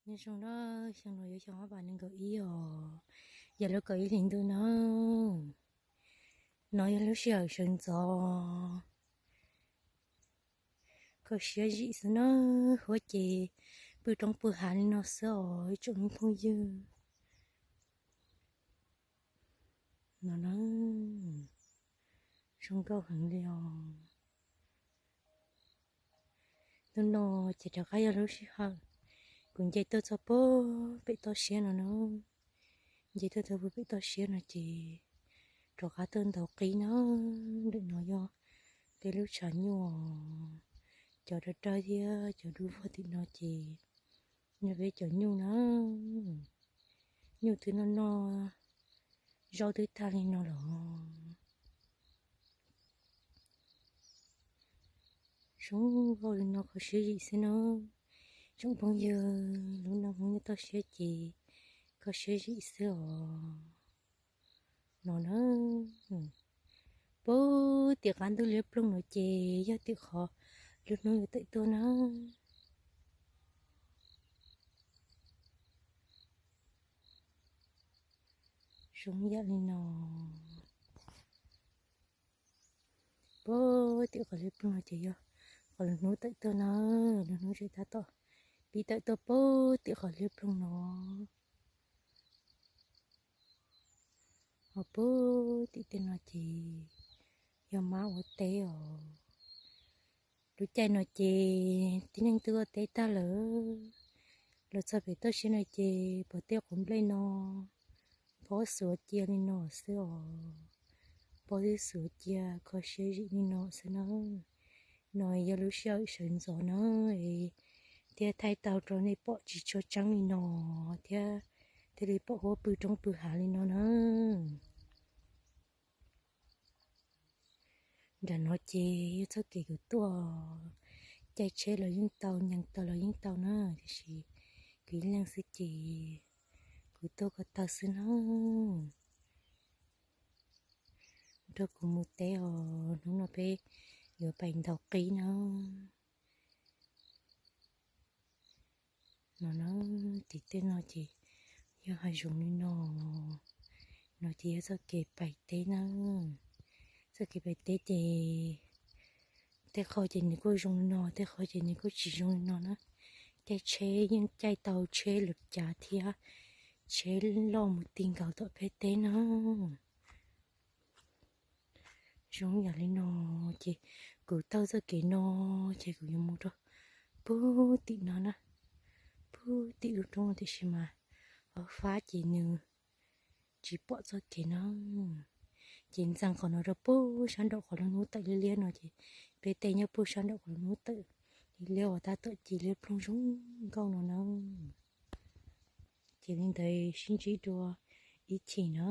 Nyob zoo na, xyoo no yog xyoo ob phav nees nkaum ib os, yog lub kaum ib hlis ntuj na. No yog lub sij hawm sawv ntxov, kho siab zim xwb na, huab ces pw roob pw hav li no xwb os ib tsoom phooj ywg. No na, zoo nkauj heev li os. Hnub no ces rov qab yog lub sij hawm kuv nce tuaj txog puag pem toj siab no na. Nce tuaj txog puag pem toj siab no ces rov qab tuaj ntaus qib na. Ntawm no yog peb lub tshav nyuj, cov dawb dawb thiab cov dub vog tim no ces yog peb cov nyuj na. Nyuj twb noj noj, zaub twb tag li no los. Zoo nkauj li no kho siab zim xwb na. Tsoom phooj ywg, lub no Hmoob nyob toj siab ces kho siab zim xwb os. No na, puag tim qab ntug liab ploog no ces yog tim qhov lub hnub yuav tawm tuaj na. Zoo yam li no. Puag tim qhov liab ploog no ces yog qhov lub hnub tawm tuaj na. Lub hnub tseem tab tom pib tawm tuaj puag tim qhov liab ploog no. Ho puag tim tej no ces yog mab ua teb os. Lub caij no ces tib neeg twb ua teb tag lawm. Los txog pem toj siab no ces pom tej quav nplej no pob xuav cia li no xwb os. Pob twb xuav cia kho siab zim li no xwb na. No yog lub sij hawm sawv ntxov na, thiaj thaij tau rau nej pom tsis tshua tseeb li no thiab, thiaj li pom huab pw roob pw hav li no na. Nram no ces yog txoj kev kuv tuaj, caij tsheb los yeej tau, nyees taw los yeej tau na, tiam sis kuv ib leeg xwb ces kuv tuaj ko taw xwb na. Nrog kuv mus teb os, hnub no peb yuav pais ntaus qib na. No na, tim tej no ces yog hav zoov li no, no ces yog txoj kev pais teb na. Txoj kev pais teb ces tej qho ces nws kuj zoo li no, tej qho ces nws kuj tsis zoo li no na. Caij tsheb yeej caij tau tsheb lwm cav thiab, tsheb loj mus ti nkaus tom peb teb na. Zoo yam li no ces kuv taug txoj kev no ces kuv yuav mus rau puag tim no na, puag tim lub roob no tiam sis mas hauv fab ces nws tsis pom txoj kev no. Ces ntxeev qhov no rau puag sab nraum qhov lub hnub tawm liab liab no ces peb tej nyob puag sab nraum qhov lub hnub tawm liab liab uas tab tom ci liab ploog zoo nkauj no na. Ces li ntawd sib ntsib dua ib chim na.